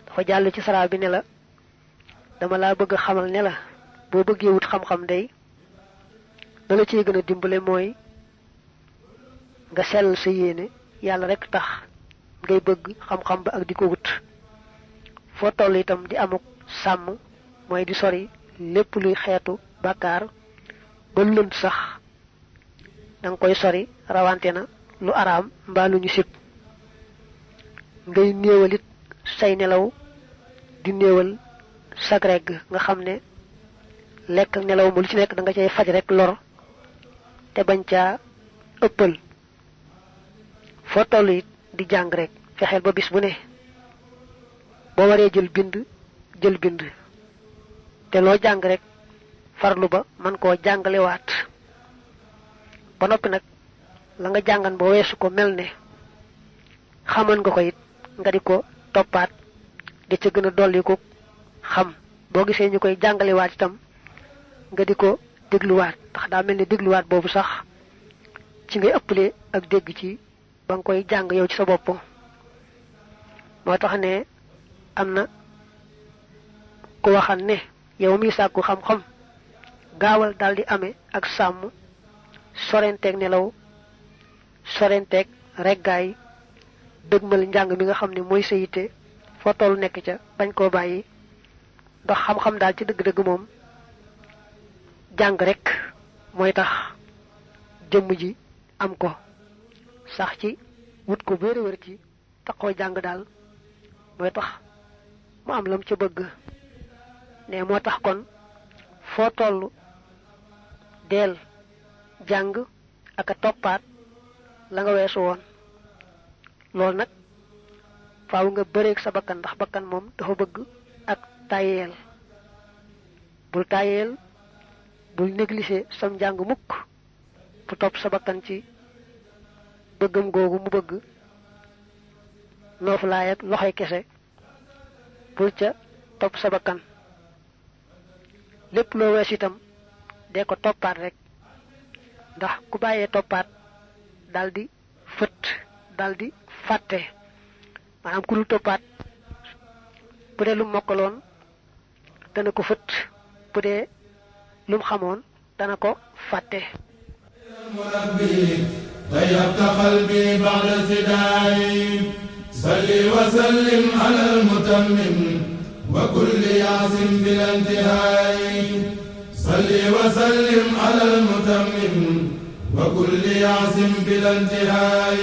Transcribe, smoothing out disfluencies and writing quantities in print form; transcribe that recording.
dafa jàll ci saraa bi ne la dama laa bëgg xamal ne la boo bëggee wut xam-xam day la la ciy gën a dimbale mooy nga sell sa yéene yàlla rek tax ngay bëgg xam-xam ba ak di ko wut foo toll itam di amuk sàmm mooy di sori lépp luy xeetu bàkkaar ba lënt sax danga koy sori rawante na lu araam mbaa lu ñu sib ngay néewalit say nelaw di néewal sag regg nga xam ne lekk ak nelaw mu lu ci nekk da nga cay faj rek lor te bañ caa ëppal foo toll it di jàng rek fexeel ba bis bu ne boo waree jël bind te loo jàng rek farlu ba man koo jàngalewaat ba noppi nag la nga jàngan ba weesu ko mel ne xamoon nga ko it nga di ko toppaat di ca gën a dolli ko xam boo gisee ñu koy jàngalewaat itam nga di ko dégluwaat ndax daa mel ne dégluwaat boobu sax ci ngay ëppale ak dégg ci ba nga koy jàng yow ci sa bopp moo tax ne am na ku waxal ne yow mi sàkku xam-xam gaawal daal di amee ak sàmm sorenteeg nelaw sorenteeg reggaay dëgmal njàng mi nga xam ne mooy sa yitte foo toll nekk ca bañ koo bàyyi ndax xam-xam daal ci dëgg-dëgg moom jàng rek mooy tax jëmm ji am ko sax ci wut ko wér ci taxoo jàng daal mooy tax mu am lam ca bëgg ne moo tax kon foo toll deel jàng ak a toppaat la nga weesu woon loolu nag faaw nga bëreeg sa bakkan ndax bakkan moom dafa bëgg ak tayeel bul tayeel bul négliger sam njàng mukk bu topp sa bakkan ci bëggam googu mu bëgg noofu laay ak loxoy kese bul ca topp sa bakkan lépp loo wees itam dee ko toppaat rek ndax ku bàyyee toppaat daldi fët daldi fàtte maanaam ku dul toppaat bu dee lu mokkaloon dana ko fët bu dee lu mu xamoon dana ko fàtte طيبت قلبي بعد ابتدائي صلي وسلم على المتمم وكل يعصم بلا انتهاء صلي وسلم على المتمم وكل يعصم بلا انتهاء